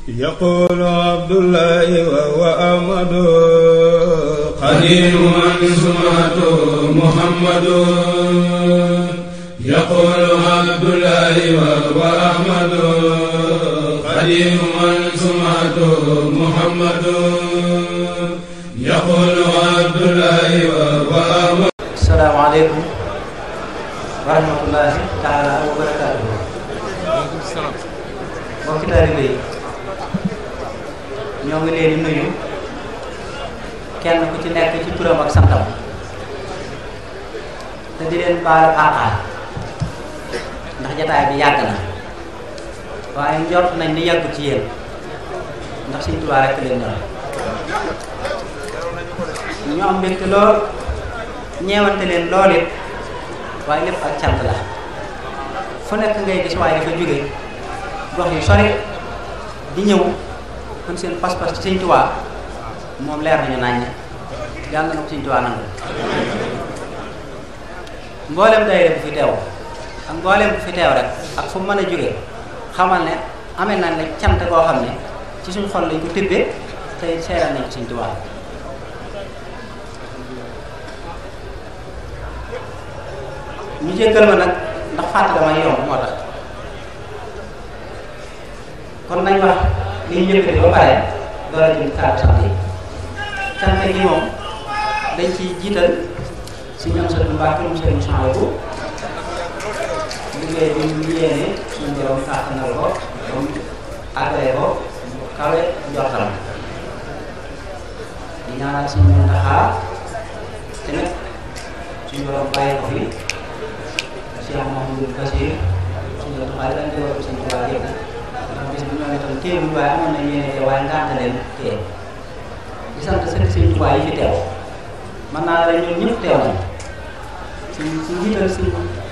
يقول عبد الله وهو أحمد قديم من سمعته محمد يقول عبد الله وهو أحمد قديم من سمعته محمد يقول عبد الله وهو أحمد. السلام عليكم ورحمة الله تعالى وبركاته. mbokki taalibe yi ñoo ngi leen di nuyu kenn ku ci nekk ci turam ak santam te di leen baal àqaar ndax jataay bi yàgg na waaye njort nañ ni yàggu ci yéen ndax Sëriñ Tuubaa rekk leen ñor ñu am mbégte lool ñeewante leen lool it waaye lépp ak cant la fu nekk ngay gis waaye dafa jóge gox yu sori di ñëw kon seen pas-pas ci Sëriñ Tuubaa moom leer nañu nañ yàlla na ko Sëriñ Tuubaa nangu mboolem daayira bu fi teew ak mboolem bu fi teew rek ak fu mën a jóge xamal ne amee nañ la cant koo xam ne ci suñu xol lañ ko tibbee tey seeral nañ ko Sëriñ Tuubaa ñu jéggal ma nag ndax fàtte damay yomb moo tax kon nañ wax li ñu yëkkati ba pare doora jëm kàddu sant yi cant gi moom dañ ci jiital suñu am sëriñ Mbàkke mu sëriñ Souhaïbou liggéey bi ñu yéene suñu borom kàttanal ko ba mu àggale ko mu kawe njortam di ñaanal suñu Muntaxa te nag suñu borom bàyyi ko fi Cheikh Mouhamadou Bassir suñu tuxaay dañ di war suñu Tuubaa yëpp ndax bis bu ñoo ne tam téewul waaye amoon na yéene te waaye ngànta leen téye di sant sëriñ Sëriñ Tuubaa yi fi teew mën naa la ñun ñëpp teew nañ si njiital si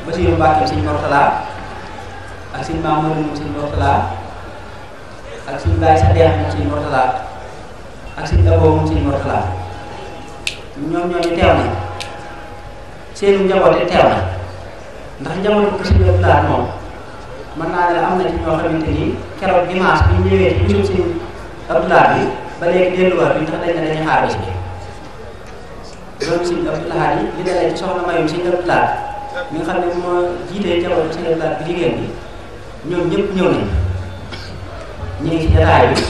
Bassirou Mbacke Sëriñ Mortala ak Sëriñ Mamour moom Sëriñ Mortala ak Sëriñ Baye Sadeex moom Sëriñ Mortala ak Sëriñ Abo moom Sëriñ Mortala ñoom ñooñu teew nañ seenu njaboot yi teew na ndax njaboot ko Sëriñ Abdoulaye moom mën naa ne am na ci ñoo xamante ni keroog dimanche bi ñu ñëwee ci bisub Sëriñ Abdoulaye bi ba léegi delluwaat bi ndax dañ ne dañu xaar bés bi loolu Sëriñ Abdoulaye yi li dalee ci soxna Mayum Sëriñ Abdoulaye mi nga xam ne moo jiitee jamono Sëriñ Abdoulaye bi jigéen bi ñoom ñëpp ñëw nañ ñu ngi ci jataay bi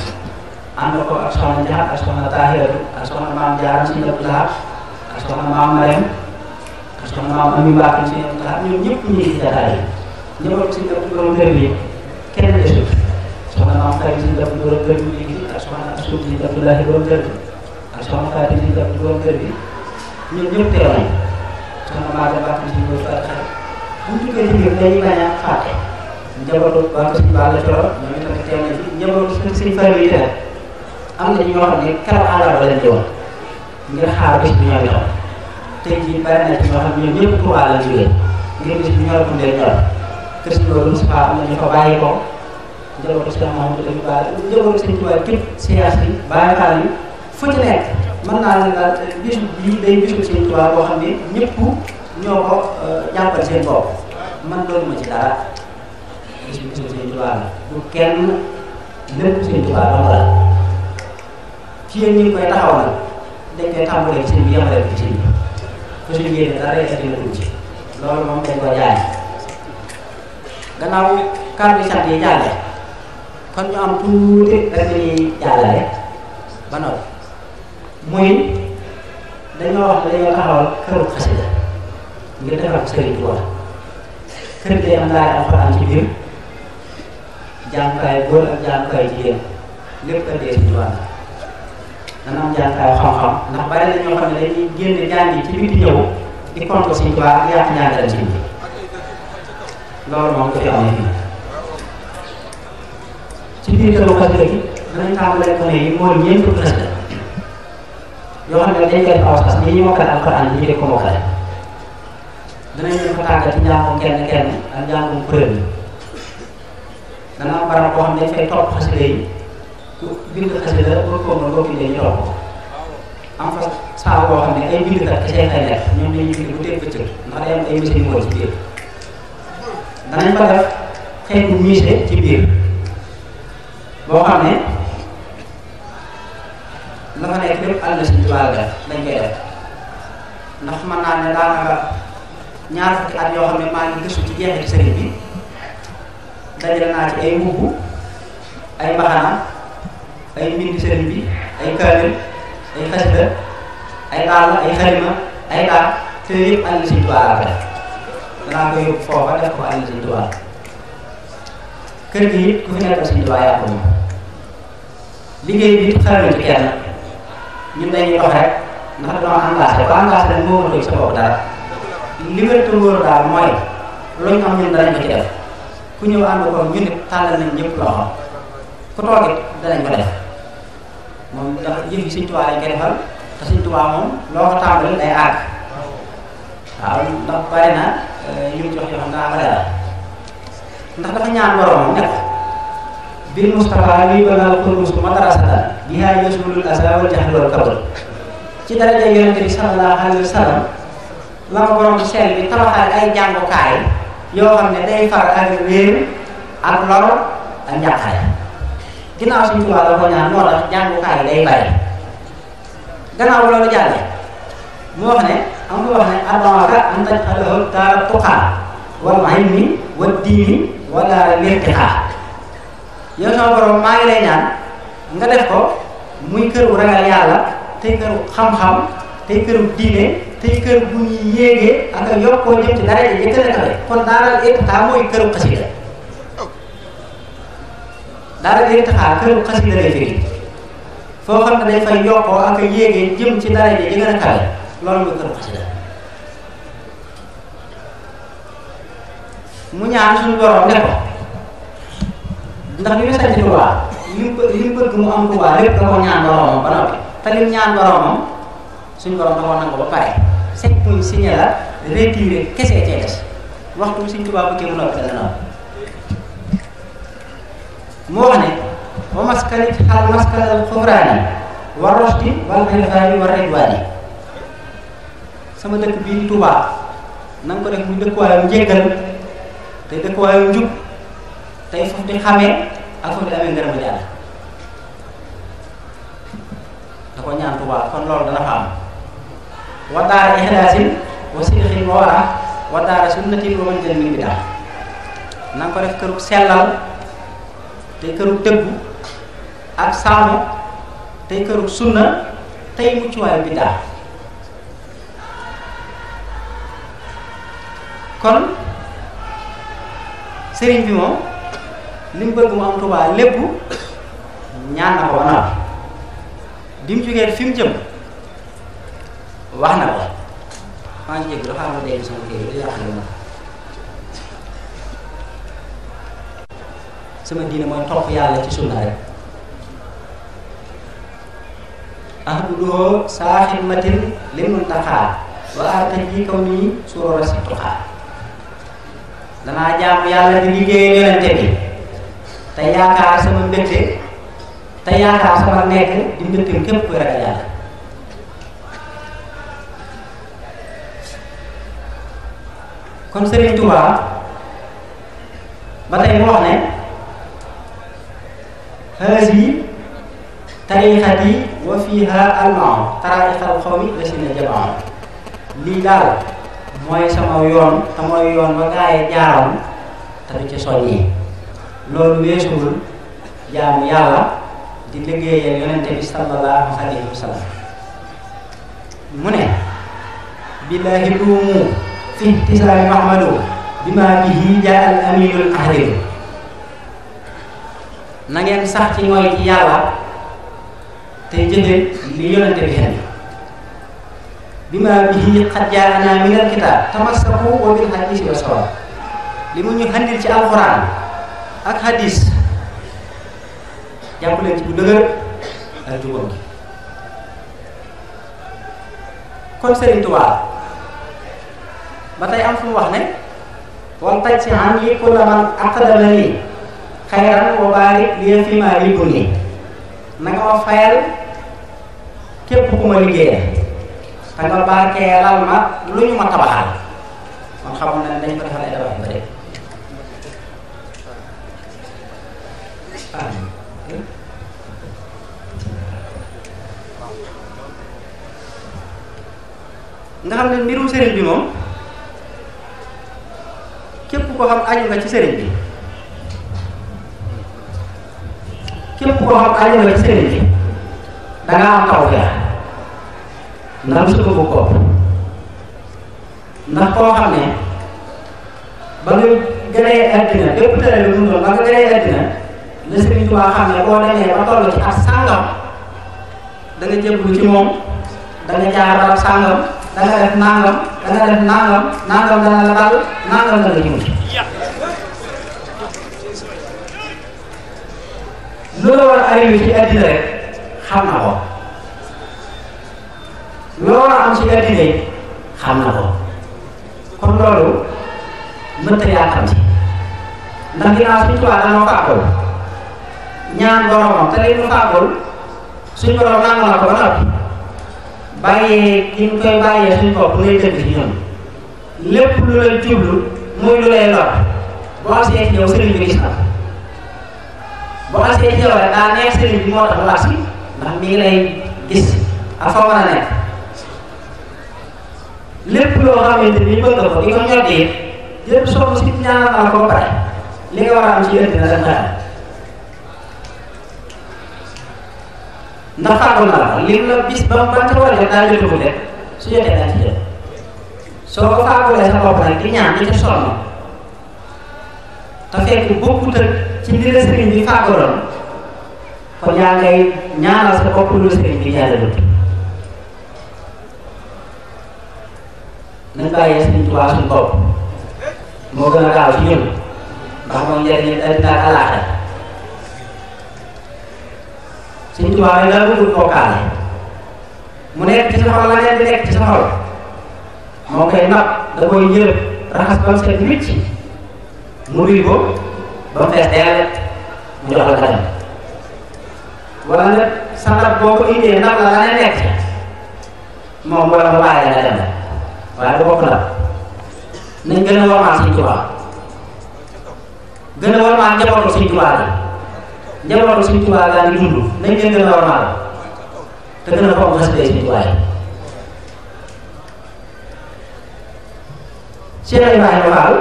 ànd ko ak soxna Njaxat ak soxna Tahiratu ak soxna Maam Jaara Sëriñ Abdoulaye ak soxna Maam Marème ak soxna Maam Ami Mbacke Sëriñ Abdoulaye ñoom ñëpp ñu ngi ci jataay bi ñëwoon Sëriñ Abdoulaye kër bi kenn desut soxna Maam Xari Sëriñ Abdoulaye kër bi léegi ak soxna Astou Sëriñ Abdoulaye borom kër bi ak soxna Fatou Sëriñ Abdoulaye borom kër bi ñoom ñëpp teew nañ soxna Maga Mbacke Sëriñ Abdoulaye xel bu ñu jógee ci biir dañuy bañ a fàtte njabootu waa ko Sëriñ Balla Coro ñoom itamit teew nañ fi njabootu Sëriñ Fallu yi tamit am na ñoo xam ne keroog àllarba lañ ñëwoon ngir xaar bés bi ñoo ngi doon tey jii bari na ci ñoo xam ne ñoom ñëpp Tuubaa la jógee ngir bés bi ñor dundee ñor kër si loolu Moustapha am na ñu fa bàyyi ko njabootu Cheikh Mahamadou Lamine Bara njabootu Sëriñ Tuubaa képp siyaas yi bàyyi xaal yi fu ci nekk mën naa ne daal bisu bii day bisu Sëriñ Tuubaa boo xam ne ñëpp ñoo ko jàppal seen bopp man doonu ma ci dara bisu Sëriñ Tuubaa la bu kenn lépp Sëriñ Tuubaa dong la ci yéen ñu ngi koy taxaw nag dañ koy tàmbalee sëñ bi yemalee ci sëñ bi fa suñu yéene dara yàlla dina dugg ci loolu moom dañ ko jaay gannaaw kàddu sant yi jàlle kon ñu am tuuti rek ñuy jàllale ba noppi muy dañoo wax ne dañoo taxawal këru xasida ngir defal ko Sëriñ Tuubaa kër gi day am daara alxuraan ci biir jàngukaay góor ak jàngukaay jigéen lépp kër dee Sëriñ Tuubaa dana am jàngukaay xam-xam ndax bari na ñoo xam ne dañuy génne jàngi ci biti ñëw di konto Sëriñ Tuubaa ak yàq njàngale ci bi loolu moom ko fi amee fii ci biir këru xasida gi danañ tàmbalee ko ne yi mooy ñeent xasida yoo xam ne dañ koy aw sas ni ñu mokkal alxuraan yi ñu di ko mokkale danañ leen ko tàggat ci njàngum kenn kenn ak njàngum kuréel yi dana am barab boo xam ne dañ fay topp xasida yi ku bind xasida boo ko mën boo bindee ñu topp am fa saa boo xam ne ay bindkat kese fay nekk ñoom dañuy bind bu teg bëccëg ndax day am ay machine yu ci biir danañ fa def xeetu musée ci biir boo xam ne la fa nekk lépp àll Sëriñ Tuubaa la dañ koy def ndax mën naa ne daanaka ñaar fukki at yoo xam ne maa ngi gëstu ci jeexiti sëriñ bi dajale naa ci ay mbubb ay mbaxana ay mbindi sëriñ bi ay kaamil ay xasida ay dàll ay xalima ay daal te yëpp àll Sëriñ Tuubaa la def danaa ko yóbbu foofa def ko àll Sëriñ Tuubaa kër gi it ku fi nekkal Sëriñ Tuubaa yaa ko moom liggéey bi it xaruñ ci kenn ñun dañuy dox rek ndax dañoo engagé ba engagé rek moo doy sa bopp dara li wér te wóor daal mooy lu ñu am ñun danañ ko ci def ku ñëw ànd ko ñun it tàllal nañ ñëpp loxo ku toog it danañ ko def moom ndax jëf yi Sëriñ Tuubaa lañ koy defal te Sëriñ Tuubaa moom loo ko tàmbali day àgg waaw ndax bari na yu jox yoo xam daa bari la ndax dafa ñaan boroomam ne ko bil Mustafa luy banal xurus madrasatan bihaa yasulul asa wal jahl wal kabr ci daraja yonente bi sallallahu alayhi wa sallam la ma borom bu sell bi tabaxal ay jàngukaay yoo xam ne day far ak réer ak lor ak njàqare ginnaaw Sëriñ Tuubaa la ko ñaan moo tax jàngukaay day bari gannaaw loolu jàlle mu wax ne am nga wax ne adamaka an taj'alahu daara tuqaa wal ilmi wad diini wa daara lirtiqaa yow sama borom maa ngi lay ñaan nga def ko muy këru ragal yàlla tey këru xam-xam tey këru diine tey kër bu ñuy yéegee ak a yokkoo jëm ci dara ji gën a kawe kon daara irtiqaa mooy këru xasida daara irtiqaa këru xasida lay firi foo xam ne dañ fay yokkoo ak a yéegee jëm ci dara ji gën a kawe loolu mooy këru xasida mu ñaan suñu borom ne ko ndax li mu sañ ci Tuubaa li mu bëgg mu am Tuubaa lépp da ko ñaan boromam ba noppi te lim ñaan boromam suñu borom da ko nangu ba pare sekk muy signé la retiré kese cee des waxtu suñu Tuubaa bëggee mu noppi dana noppi moo wax ne wa maskanit xal maskanal xufraani wa rosti wal xalifaani wa ridwaani sama dëkk bii di Tuubaa na nga ko def muy dëkkuwaayu njéggal te dëkkuwaayu njub tey foofu di xamee ak foofu di amee ngërëmu Yàlla da ko ñaan Tuubaa kon loolu dana fa am wa daara ixlaasin wa sidqin wa wara wa daara sunnatin wa manjal min bidaa na nga ko def kërug sellal tey kërug dëggu ak sàmm tey kërug sunna tey muccuwaayu bidaa kon sëriñ bi moom li mu bëgg mu am Tuubaa lépp ñaan na ko ba noppi bi mu jógee fi mu jëm wax na ko maa ngi jéggi dafa am na dégg sama kii di yàqale ma sama diine mooy topp yàlla ci sunna rek ahduduhoo saa xidmatin li mun taxaa wa artaji kaw nii suurora si tuxaa danaa jaamu yàlla di liggéey yonente bi te yaakaar sama mbégte te yaakaar sama nekk di mbégte képp kuy ragal yàlla kon Sëriñ Tuubaa ba tey mu wax ne haasi tariixati wa fiiha almaa taraixal xawmi la si na jamaa lii daal mooy sama yoon te mooy yoon ba gaaye jaaroon te du ci soññi loolu weesuwul jaamu yàlla di liggéeyal yonente bi sallallahu alayhi wa sallam mu ne billaahi duumu fi ihtisaami mahmadu bima bihi jaa al aminul ahdir na ngeen sax ci mooy ci yàlla te jëfe li yonente bi xen bima bihi qad jaana min al kitab tamassaku wa bil hadisi wa sawa li mu ñu handil ci alquran ak hadis jàpp leen ci bu dëgër ak jubam gi kon Sëriñ Tuubaa ba tey am fu mu wax ne wal taj si an yi kulla man aqdama nii xayran wa baarik li fi ma ribu nii na nga ma fayal képp ku ma liggéeyal te nga barkeelal ma lu ñu ma tabaxal man xamoon na ne dañ ko defal ay tabax yu bëri nga xam ne mbirum sëriñ bi moom képp koo xam aju nga ci sëriñ bi képp koo xam aju nga ci sëriñ bi danga am tawfeex ndax su ko kopp ndax koo xam ne ba nga gënee àddina bépp tëral bi mu doon ba nga gënee àddina la Sëriñ Tuubaa xam ne boo demee ba toll ci at sàngam da nga jébbalu ci moom da nga jaar barab sàngam da nga def nangam da nga def nangam nangam dana la dal nangam da nga ci mucc loolu war a arrivé ci àddina rek xam na ko loo war a am ci àddina yi xam na ko kon loolu mënta yaakaar ci ndax ginnaaw Sëriñ Tuubaa dañoo fàggul ñaan boromam te li ñu fàggul suñ borom nangu na ko ba noppi bàyyee ki ñu koy bàyyee suñ bopp ngay dëgg ci ñoom lépp lu lay jublu muy lu lay lor boo asee ci yow sëriñ bi gis na boo asee ci yow rek daa neex sëriñ bi moo tax mu agsi ndax mi ngi lay gis ak foo mën a nekk lépp loo xamante ni bëgg nga ko di ko ñoddi it lépp soo si ñaanal na la ko ba pare li nga war a am ci àddina da nga ndax fàggul na la li la bis ba ban ca war a jot daa jotu de su jotee daa ci jot soo ko fàggulee sa bopp nag di ñaan di ca sonn te fekk bokkut ak ci mbir la sëriñ bi fàggaloon kon yaa ngay ñaanal sa bopp lu la sëriñ bi ñaanalut nañ bàyyee Sëriñ Tuubaa suñu bopp moo gën a gaaw ci ñun ndax moom njëriñ àddina ak àllaaxira Sëriñ Tuubaa yi daa bëggul bokkaale mu nekk ci sa xol la neen di nekk ci sa xol moo koy nag da koy yërëb raxas ba mu set wicc mu duy ko ba mu fees dell mu jox la nga dem wala nag sa ndab boo ko indee ndab la la neen nekk ci moom wala mu bàyyi la nga dem waaye du bokk la nañ gën a warmaal Sëriñ Tuubaa gën a warmaal njabootu Sëriñ Tuubaa bi njabootu Sëriñ Tuubaa gaa ngi dund nañ leen gën a warmaal te gën a fonk xasida Sëriñ Tuubaa yi Cheikh Ibrahima Fall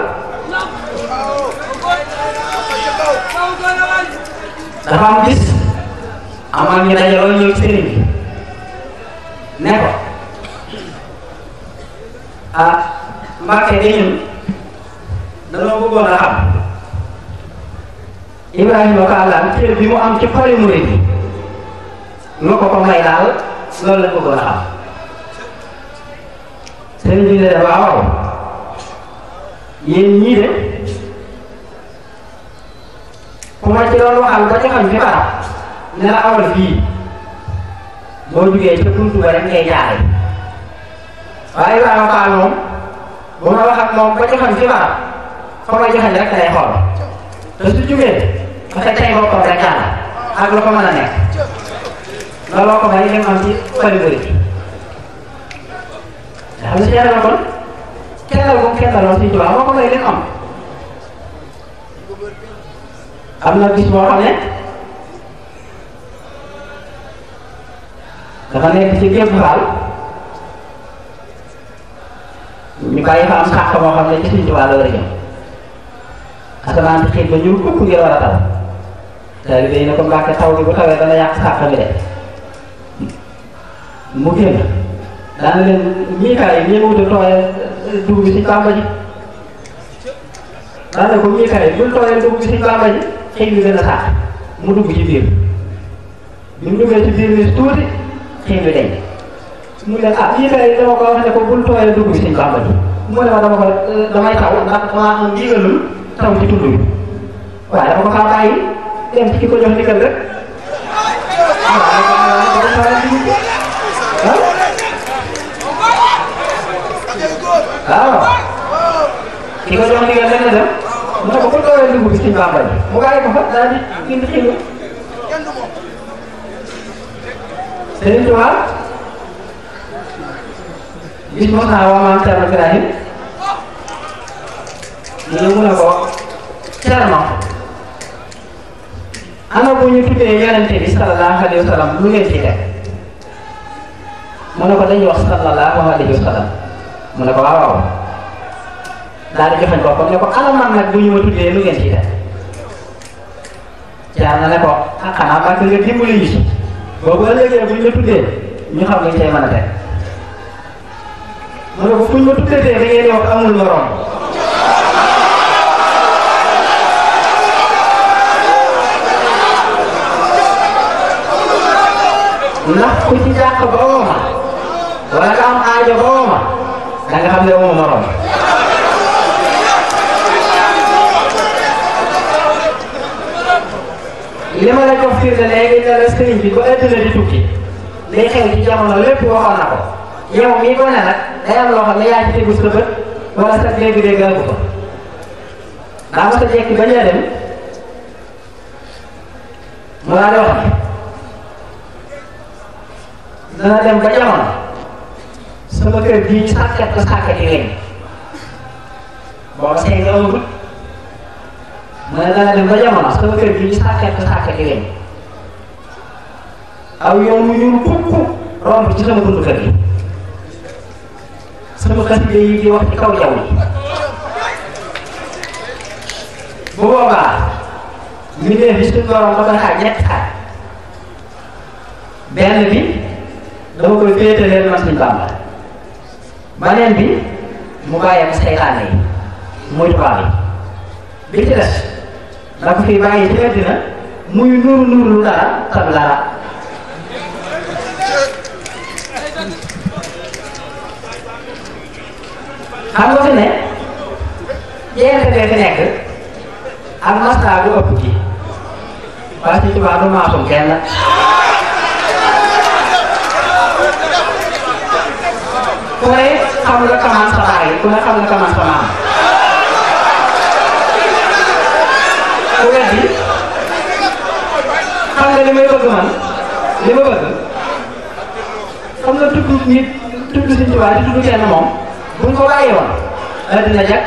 dafa am bis amal ñu dajaloo ñëw sëriñ bi ne ko ah Mbàkke de ñun dañoo bëggoon a xam Ibrahima Fall cër bi mu am ci xoli murid bi lu ko may daal loolu la bëggoon a xam sëriñ bi ne waaw yéen ñii de ku ma ci doon waxal ba ci xam fi barab ne la awal fii boo jugee ca buntu ba rek ngay jaare waaye Ibrahima Fall moom bu ma wax ak moom ba ci xam fi barab fa ma joxañ rek lay xool te su jugee dafay tey boppam rek jàll ak lu ko mën a nekk looloo ko may lim am ci xoli bëri nga xam ne si yàlla kon kendal moom kendaloon Sëriñ Tuubaa moo ko may lim am na bis boo xam ne dafa nekk ci gépp Faal ñu bàyyi fa am sàq moo xam ne ci Sëriñ Tuubaa la war a jëm asamaan si xiit ba ñuul kukk ngir war a taw taalibe yi ne ko Mbàkke taw bi bu tawee dana yàq sàq bi de mu génn daana leen miikaay ñi wuute tooyee dugub bi Sëriñ Bàmba ji daana ko miikaay bul tooyee dugub bi Sëriñ Bàmba ji xëy bi gën a sàq mu dugg ci biir bi mu duggee ci biir ni tuuti xëy bi deñ mu leen ah miikaay dama ko wax ne ko bul tooyee dugub bi Sëriñ Bàmba ji mu ne ma damay taw ndax dama am ndigalul taw ci tund bi waaye dafa ko faa bàyyi dem ci ki ko jox ndigal rek waaw ki ko jox ndigal rek na dem mu ne ko bu tooyee dugub bi Sëriñ Bàmba ji mu bàyyi ko fa daal di indi xëy Sëriñ Tuubaa gis mos naa waa maam Cerno Ibrahim ñu mu ne ko Cerno ana bu ñu tuddee yonente bi sallallahu alayhi wa sallam lu ngeen ci def mu ne ko dañuy wax sallallahu alayhi wa sallam mu ne ko waaw waaw daal di joxañ boppam ne ko ana man nag bu ñu ma tuddee lu ngeen ciy def jaar na ne ko ah xanaa maa ngi nga dimbali ñu ci boobu ëllëgee bu ñu la tuddee ñu xam luñ cay mën a teg mu ne ko fu ñu ma tuddee da ngeen di wax amul morom ndax ku ci jàq ba ooma wala nga am aajo ba ooma da nga xam ne ooma morom li ma la jox firnde léegi ne la sëriñ bi ba adduna di tukki day xew ci jamono lépp waxoon na ko yow mii ko ne nag day am loo xam ne yaa ci tegu sa bët wala sa dégg-dégg àggu ko daa ma sa jekki ba ñaa dem mu laa di wax dana dem ba jamono sama kër bii ñu sàkket la sàkketi weñ booba sëy nga ëmb mu ne dana dem ba jamono sama kër bii ñu sàkket la sàkketi weñ aw yoon mu ñuul kukku romb ci sama buntu kër gi sama xasida yi di wax ci kaw jaww ji bu boobaa ñu def bi suñu borom da koy xaaj ñetti xaaj benn bi dama koy féetaleel man suñu Bàmba beneen bi mu bàyyee ko seytaane yi muy tubaab yi bi ci des da ko fi bàyyi ci àddina muy nuru lu dara tam dara xam nga fi ne jeexte bee fi nekk ak masta bu ëpp ci parce que tubaab du maasum kenn ku ne xam nga kaman sa baay ku ne xam nga kaman sa maam ku weddi xam nga li may bëgg man li ma bëgg xam nga tudd nit tudd si tubaab di tudd kenn moom buñ ko bàyyee woon dina jag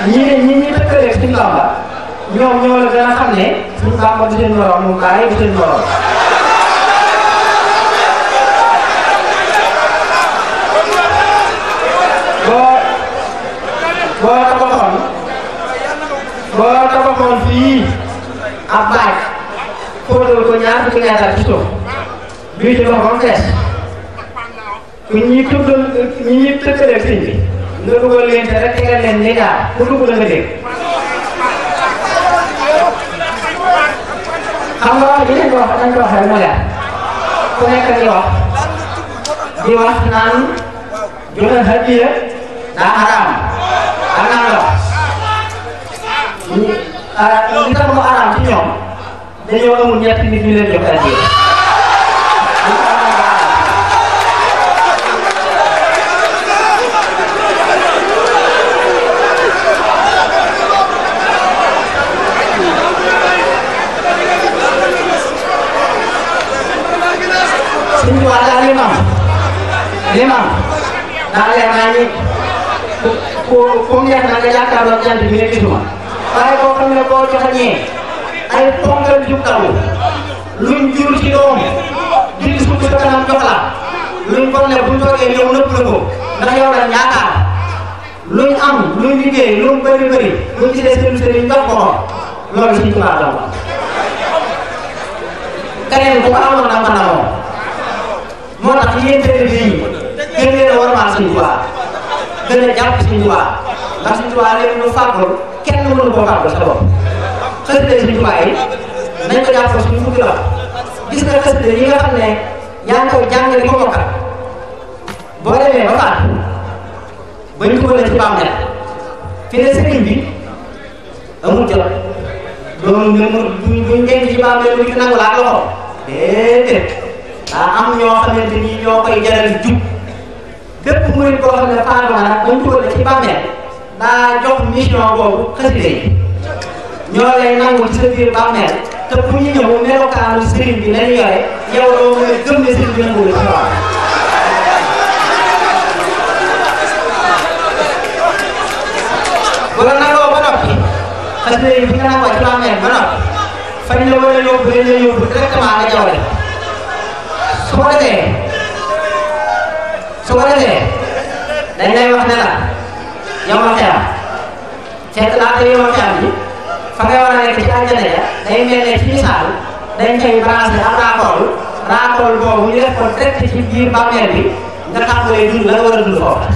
ñi tëkkaleeg suñu Bàmba ñoom ñoo la gën a xam ne suñu Bàmba du seen morom mu bàyyi du seen morom boo tabaxoon fii ab baaj fóotal ko ñaar fukki meetar ci suuf bii ci ndox ba mu fees ku ñuy tuddal ñi ñuy tëkkaleeg sëñ bi nga dugal leen te rek tegal leen ni daal ku dugg la nga dégg xam nga wax bi nañ ko wax nañ ko waxee mu leer ku nekk di wax naan joxe hadiya daa xaraam ak naan ndox li tax mu xaraam ci ñoom dañoo amul ñetti nit ñu leen jox hadiya suñu waa daal limam daal leer naa ñi ku neex na nga jàkkaarloo jant bi ne gisuma waaye boo xam ne boo joxañee ay ponkal jub taw luñ jur ci doom di sukk sa kanam jox la luñ ko ne buñ toogee yow nëpp la ko ndax yow la yaakaar luñ am luñ liggéey luñ bëri buñ ci dee seen sëriñ jox ko loolu suñ ko baax donc keneen bu ko amoon na mën a moo tax yéen télévision yi gën leen a warmaal Sëñ Tuubaa gën a jàpp Sëñ Tuubaa ndax Sëñ Tuubaa leen lu fàggul kenn mënu koo fàggul sa bopp xasida Sëñ Tuubaa yi nañ ko jàpp suñu fukki wax gis nga xasida yi nga xam ne yaa ngi koy jàng di ko mokkal boo demee ba faat bañ ko leen ci bàmmeel fi ne sëriñ bi amul jot loolu buñ denc ci bàmmeel lu ci nangu laa loxo déedéet daa am ñoo xamante ni ñoo koy jaral jub bépp murid boo xam ne faatu na nag bañ dugal ci bàmmeel daa jox mission boobu xasida yi ñoo lay nangul ci sa biir bàmmeel te bu ñu ñëw melokaanu sëriñ bi lañu yore yow doo mën a gëm ne sëriñ bi nangul ci waaw bu la nangoo ba noppi xasida yi bi nga nangoo ci bàmmeel ba noppi fañ la war a yóbbu dañ la yóbbu directement nga jawale su ko defee dañ lay wax ne la yow ma xeex fekk laata yow ma xeex bi fa nga war a nekk ci àjjana ja day mel ne ci misaal dañ koy branché ak raakool boobu ñu def ko direct ci biir bàmmeel bi nga tàmbalee dund la war a dund foofu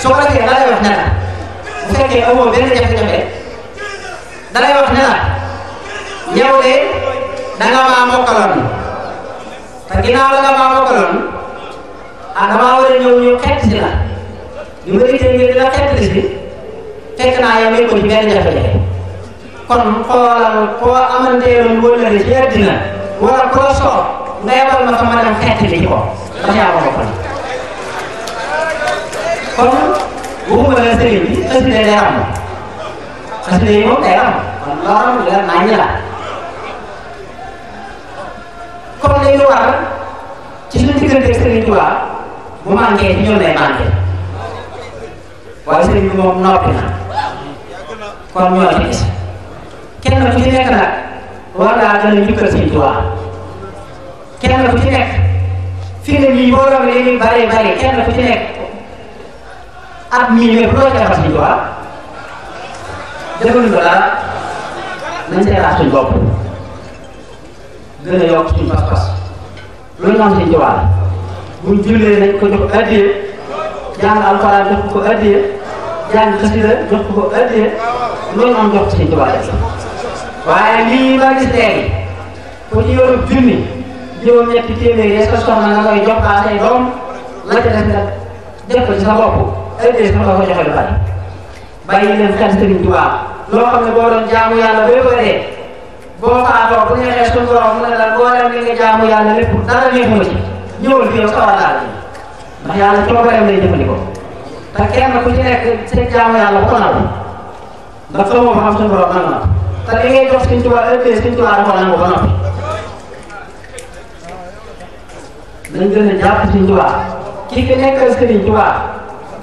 su ko defee da lay wax ne la bu fekkee amoo benn jafe-jafe da lay wax ne la yow de da nga maa mokkaloon te ginnaaw la nga maa mokkaloon damaa war a ñëw xeet si la bi ma dikkee ngir di la xeet si fekk naa yow nekkoo ci benn jafe-jafe kon xoolal koo amanteeloon wóllare ci àddina wala koo soob nga yebal ma fa ma dem xeet li ci ko ndax yaa ma mokkal kon waxuma la sëriñ bi xasida day am xasida yi moom day am kon loolu leer naa ñi la kon li ñu war ci suñu diggante Sëriñ Tuubaa bu manqué ci ñoom lay manqué waaye sëriñ bi moom noppi na kon ñoo ci gis kenn ku ci nekk nag war ngaa gën a njukkal Sëriñ Tuubaa kenn ku ci nekk fii ne nii mbooloo mi dañuy bari kenn ku ci nekk at mii lépp loo defal Sëriñ Tuubaa defuñu ko dara nañ seetaat suñ bopp gën a yokk suñu pas-pas lu ñu am Sëriñ Tuubaa buñ jullee nañ ko jox addiya jàng alxuraan jox ko addiya jàng xasida jox ko addiya lu ñu am jox Sëriñ Tuubaa def waaye lii ma gis léegi ku ci yoru junni juróom-ñetti téeméer yi sa soxna nga koy jox baa say doom la ca def nga def ko ci sa bopp addiya sax nga ko joxe lu bari bàyyi leen xel Sëriñ Tuubaa loo xam ne boo doon jaamu yàlla ba bëree boo faatoo bu neexee suñu borom mu ne la boo dem li nga jaamu yàlla lépp dara neexuma ci ñëwal fi yow sawar daal ndax yàlla coobareem lay jëfandikoo te kenn ku ci nekk seen jaamu yàlla bu ko nangu ndax xamoo fa xam suñu borom nangu na te li ngay jox Sëriñ Tuubaa ëppee Sëriñ Tuubaa dafa nangu ba noppi nañ gën a jàpp Sëriñ Tuubaa kii fi nekkal Sëriñ Tuubaa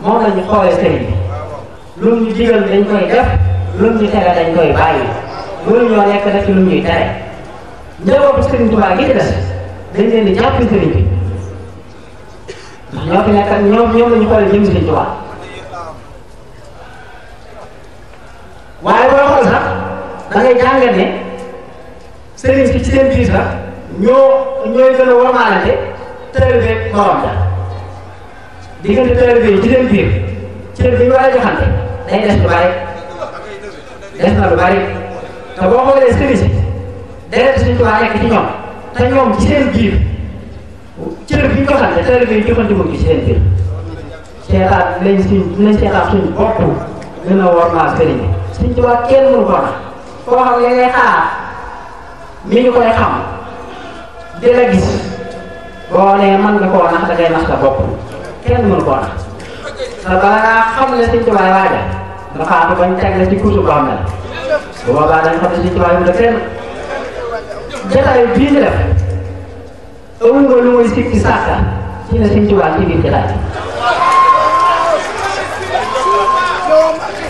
moom la ñu xoolee sëriñ bi lu ñu digal dañ koy def lu ñu tere dañ koy bàyyi loolu ñoo nekk def ci lu ñuy tere njabootu Sëriñ Tuubaa gi ci des dañ leen di jàpp sëriñ bi ndax ñoo fi nekk ñoom la ñu xoolee jëm Sëriñ Tuubaa waaye boo xool sax da ngay jàngat ne sëriñ si ci seen biir sax ñooy gën a warmaalante taalibe morom ja diggante taalibe yi ci seen biir cër bi ñu war a joxante day des lu bari des na lu bari te boo xoolee sëriñ si deret Sëriñ Tuubaa nekk ci ñoom te ñoom ci seen biir cër bi ñu joxante taalibe yi joxante ko ci seen biir seetaat lañ seetaat suñ bopp gën a warmaal sëriñ bi Sëriñ Tuubaa kenn mënu ko nax koo xam ne ngay xaar mi ñu koy xam di la gis boo nee mën nga koo nax da ngay nax sa bopp kenn mënu koo nax te bala ngaa xam ne Sëriñ Tuubaa waaja nga faatu bañ teg la ci kursu boo xam ne bu boobaa dañ xam ne Sëriñ Tuubaa yu la kenn jotaay bii ñu def amul nga lu muy sikki sàkka ci ne Sëriñ Tuubaa ci biir jotaay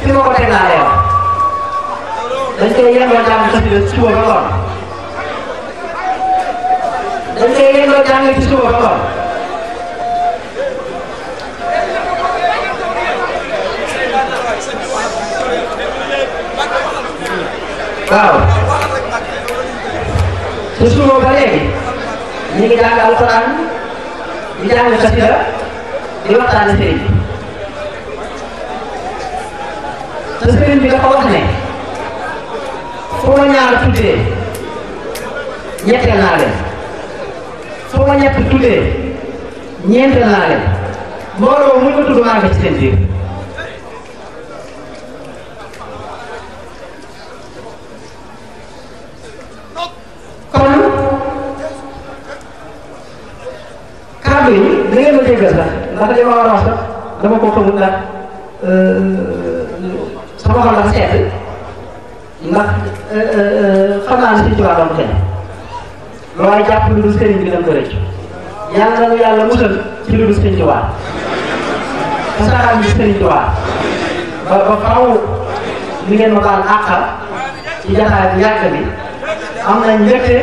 fi ma ko teg laa lay wax dañ koy yendoo jàng xasida suba ba ngoon dañ koy yendoo jàng ci suba ba ngoon waaw te suba ba léegi ñu ngi jàng alxuraan di jàng xasida di waxtaane sëriñ bi te sëriñ bi dafa wax ne fu ma ñaar tuddee ñetteel naa leen fu ma ñett tuddee ñeenteel naa leen mbooloo mu ko tudd maa ngi ci seen biir kon kàddu yi da ngeen ma déggal sax ndax li ma war a wax sax dama ko xamul ndax sama xol dafa seet ndax xam naa ne Sëriñ Tuubaa doon xëy looy jàpp lu dul sëriñ bi da nga ko rëcc yàlla na yàlla musal ci lu dul Sëriñ Tuubaa te saxal bi Sëriñ Tuubaa ba faaw li ngeen ma baal àqal ci jataay bu yàgg bi am nañ mbégte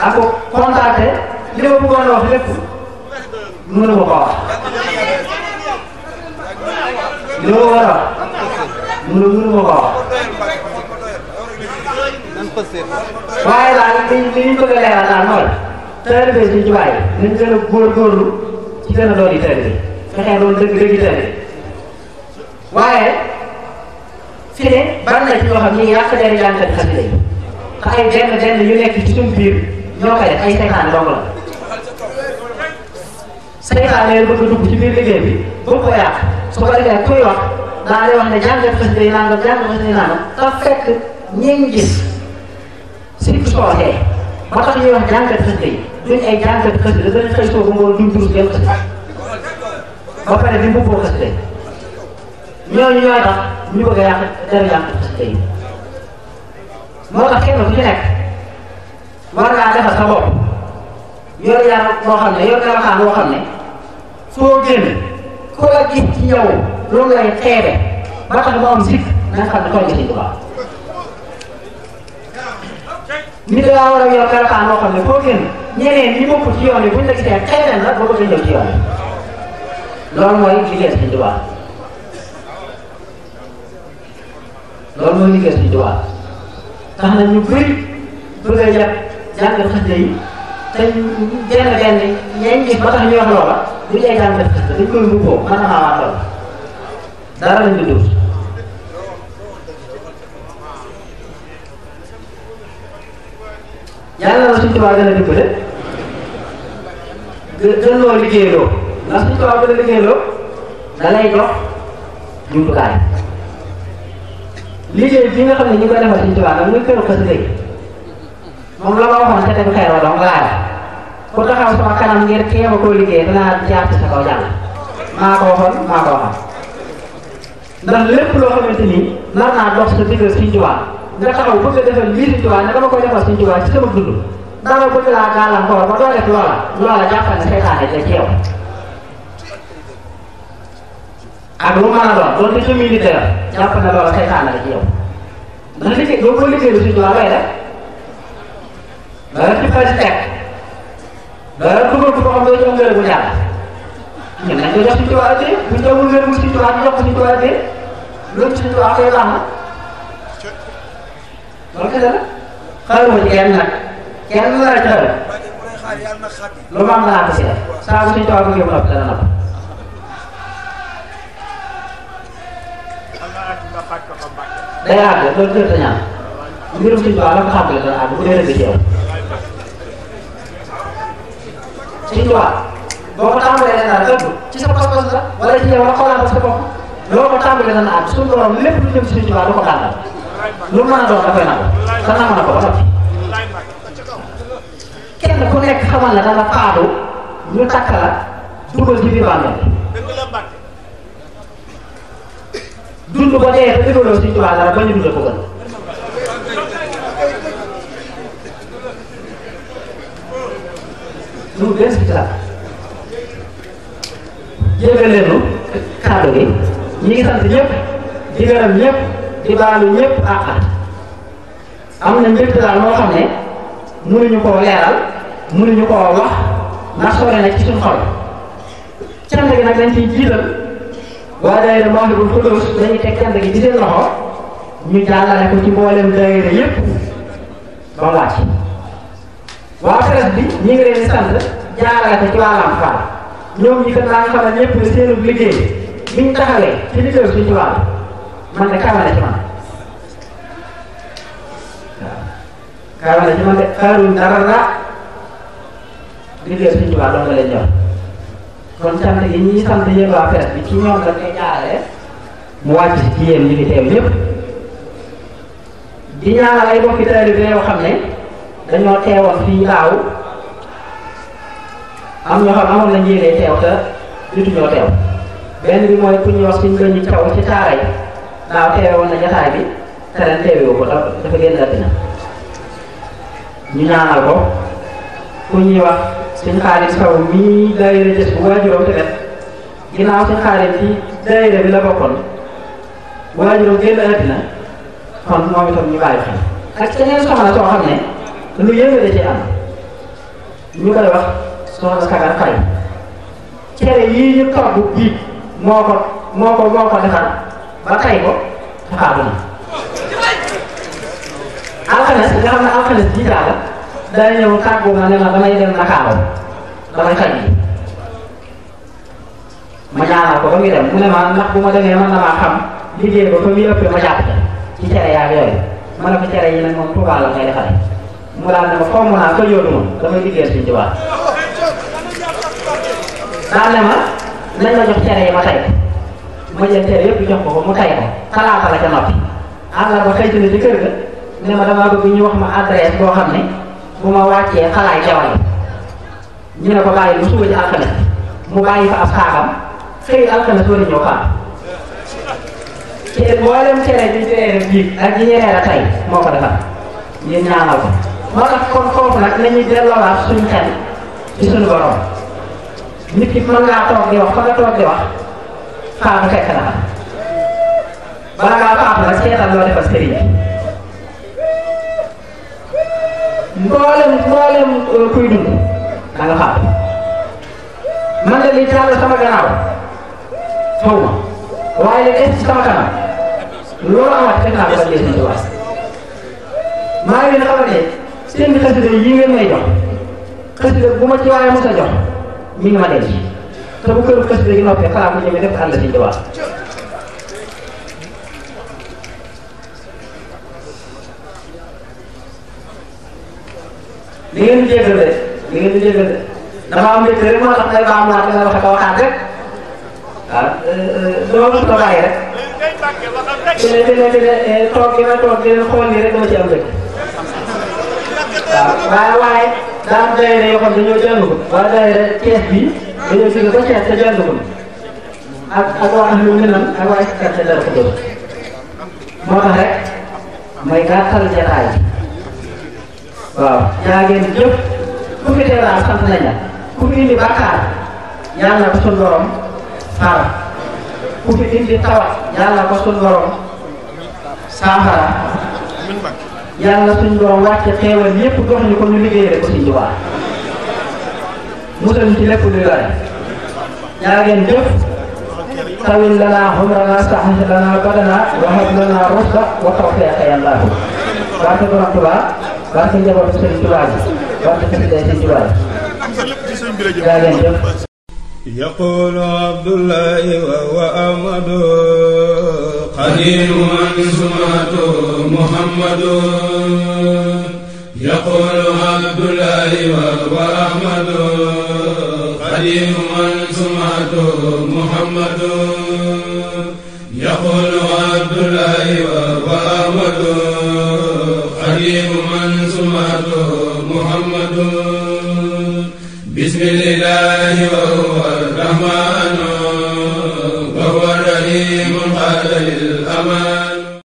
ak kontaate li ma bëggoon a wax lépp mënu ma ko wax li ma war a wax mënu ma ko wax waaye daal li ñu bëgg a leeral daal mooy taalibe Sëriñ Tuubaa yi nañ gën a góorgóorlu ci gën a doon di taalibe fexee doon dëgg taalibe waaye fi ne bari na ci ñoo xam ñu ngi yàq deri jàngkat xasida yi te ay benn yu nekk ci suñu biir ñoo koy def ay seytaane dong la seytaane leen bëgg a dugg ci biir liggéey bi bëgg ko yàq su ko defee kuy wax daa lay wax ne jàngkat xasida yi nangam jàngkat xasida yi nangam te fekk ñi ngi gis surtout soosee ba tax ñuy wax jàngkat xasida yi duñ ay jàngkat xasida dañu xëy soo ba ngoon duñ durus benn xasida ba pare di mbubboo xasida yi ñooñu ñooy tax ñu bëgg a yàq dara jàngkat xasida yi moo tax kenn ku ci nekk war ngaa defar sa bopp yor yar boo xam ne yor melokaan boo xam ne foo génn ku la gis ci yow loolu lay xeebe ba tax mu am sikk na nga xam ne tooñ nga Sëriñ Tuubaa nit daa war a yor melokaan boo xam ne foo génn ñeneen ñi bokk ci yoon yi buñ la gisee xeebeen la ba bëgg a ñëw ci yoon yi loolu mooy liggéey Sëriñ Tuubaa loolu mooy liggéey Sëriñ Tuubaa tax na ñu bëri bëgg a yàq jàngat xasida yi te benn ñeñ gis ba tax ñu wax loola du ñu ay jàngat xasida dañ koy mbubboo mën na maa waat lool dara lañ di dugg yàlla na Sëriñ Tuubaa gën a dimbale gën loo liggéeyloo ndax Sëriñ Tuubaa gën a liggéeyloo da lay jox jumtukaay liggéey bi nga xam ne ñu koy defal Sëriñ Tuubaa nag muy këru xasida yi moom la ma waxoon ca tegu xeer wa dong laa ku taxaw sama kanam ngir kéema koo liggéey danaa jaar ci sa kaw jàll maa ko waxoon maa ko waxoon ndax lépp loo xamante ni nar naa dox sa diggal Sëriñ Tuubaa nga taxaw bëgg a defal lii Sëriñ Tuubaa ne dama koy defal Sëriñ Tuubaa ci sama dund dara bëgg laa gàllankoor ba doo def loola jàppal ne seytaane da ci yow ak lu mën a doon doon te xëmi nit la jàpp ne loola seytaane la ci yow ndax liggéey boo ko liggéeylu Sëriñ Tuubaa lay def dara ci fay si teg dara dugal ko xam ne jox ngërëmu yàlla ñun nañ ko jox Sëriñ Tuubaa de bu ñu joxul ngërëmu Sëriñ Tuubaa ñu jox ko Sëriñ Tuubaa de loolu Sëriñ Tuubaa koy baax na loolu kese la xaaruma ci kenn nag kenn la ci xaar lu ma am naa ko si def saa bu Sëriñ Tuubaa bëggee mu noppi dana noppi day àgg loolu jërë ñaan mbirum Sëriñ Tuubaa la ko xàmbale dana àgg bu dee rëgg ci yow Sëriñ Tuubaa boo ko tàmbalee dana àgg ci sa pas-pas la wala ci yow la xoolaat sa bopp loo ko tàmbalee dana àgg suñu borom lépp lu jëm Sëriñ Tuubaa du ko gàllankoor lu mën a doon da koy nangu te nangu na ko ba noppi kenn ku nekk xamal la dana faatu ñu takk la dugal ci biir bàmmeel dund ba dee te dégaloo Sëriñ Tuubaa dara ba ñu dundal ko gën lu benn si la jégal leenu kàddu gi ñi ngi sant ñëpp di gërëm ñëpp di baalu ñëpp àq am na mbégte daal moo xam ne mënuñu koo leeral mënuñu koo wax ndax sore na ci suñu xol cant gi nag dañ ciy jiital waa daayira Mawahibou Khoudoss dañuy teg cant gi ci seen loxo ñu jàllale ko ci mboolem daayira yëpp ba wàcc waa presse bi ñu ngi leen di sant jaarale ko ci waa Lamp Fall ñoom ñi kat laa nga xamal ñëpp ne seenu liggéey biñ taxawee ci liggéeyu Sëriñ Tuubaa man de kawe na ci man waaw kawe na ci man de xaaruñ dara la liggéeyu Sëriñ Tuubaa doon nga leen ñor kon sant gi ñi sant yéen waa presse bi ci ñoom dañ koy jaarale mu wàcc ci yéen ñi fi teew ñëpp di ñaanal ay bokki taalibe yoo xam ne dañoo teewoon fii daaw am ñoo xam amoon nañ yéene teew te jotuñoo teew benn bi mooy ku ñuy wax suñ doon ñu caw ci taaray daaw teewe woon na jataay bi te ren teewewu ko dafa génn àddina ñu ñaanal ko ku ñuy wax suñ xaalis kaw mii daayira jës bu waajuram tamit ginnaaw suñ xaalis ci daayira bi la bokkoon waajuram génn àddina kon moom itam ñu bàyyi xel ak keneen soxna soo xam ne lu yëngu da ci am ñu koy wax soxna Sagar Faye cere yii ñu togg bii moo ko defar ba tay ko taxaabu na alxames nga xam ne alxames bii daal day ñëw tàggu ma ne ma damay dem Ndakaaru damay xaj yi ma ñaanal ko ba muy dem mu ne ma ndax bu ma demee man damaa xam liggéey ba fa muy ëppee ma jàpp ci cere yaag yooyu ma ne ko cere yi nag moom Tuubaa la ngay defare mu daal ne ma fomm naa ko yóotu ma damay liggéeyal Sëñ Tuubaa daal ne ma nañ ma jox cere yi ma tay ko ma jël cere yëpp jox ko mu tay ko talaata la ca noppi àllarba xëy na ci kër ga ne ma damaa bëgg ñu wax ma adresse boo xam ne bu ma wàccee xalaay jawal ñu ne ko bàyyi bu suba ci alxames mu bàyyi fa ab saakam xëy alxames war a ñëw xaar te mboolem cere bi reere bii ak yi ñu reer a tey moo ko defar yéen ñaanal ko moo tax kon foofu nag nañuy delloowaat suñu xel ci suñu borom nit ki mën ngaa toog di wax fa nga toog di wax faatu fekk na fa bala ngaa faatu nag seetal loo defal sëriñ bi mboolem kuy dund da nga faatu man de li jàll sama gannaaw xaw ma waaye li des ci sama kanam loolu amaat fekk naa ko ba léegi waay maa ngi leen xamal ne seen xasida yi ngeen may jox xasida bu ma ci waaye mos a jox mi ngi ma denc te bu këru xasida gi noppee xalaat mu ñëwee def ànd si waat li ngeen di jégal de dama am mbégte rek moo tax day baax naa dina wax ak a waxaat rek waaw loolu ko bàyyi rek dina toog dina xool nii rek dama ci am mbégte waaw waaye daan daayira yoo xam ne dañoo jàng ko wala daayira Cees bi dañoo jóge ba Cees te jàng ko ak waa ahlu minan ak waa iskat te dara ko dóor moo tax rek mooy gàttal jataay waaw yaa ngeen jëf ku fi teewaan sant nañ la ku fi indi bàkkaar yàlla na ko suñ borom xaar ku fi indi tawat yàlla na ko suñ borom saafara yàlla suñ borom wàcce xeewal yépp jox ñu ko ñu liggéeyee ko Sëñ Tuubaa musal ci lépp luy lore yaa ngeen jëf tawil lana umrana sahih lana badana wa hab lana rusda wa tawfiqa ya Allah barke borom Tuubaa barke njabootu Sëñ Tuubaa bi barke Sëñ Tuubaa yaa ngeen jëf يقول عبد الله وهو أحمد قديم من سمعته محمد يقول عبد الله وهو أحمد قديم من سمعته محمد يقول عبد الله وهو أحمد قديم من سمعته محمد بسم الله وهو الرحمن وهو الرحيم قال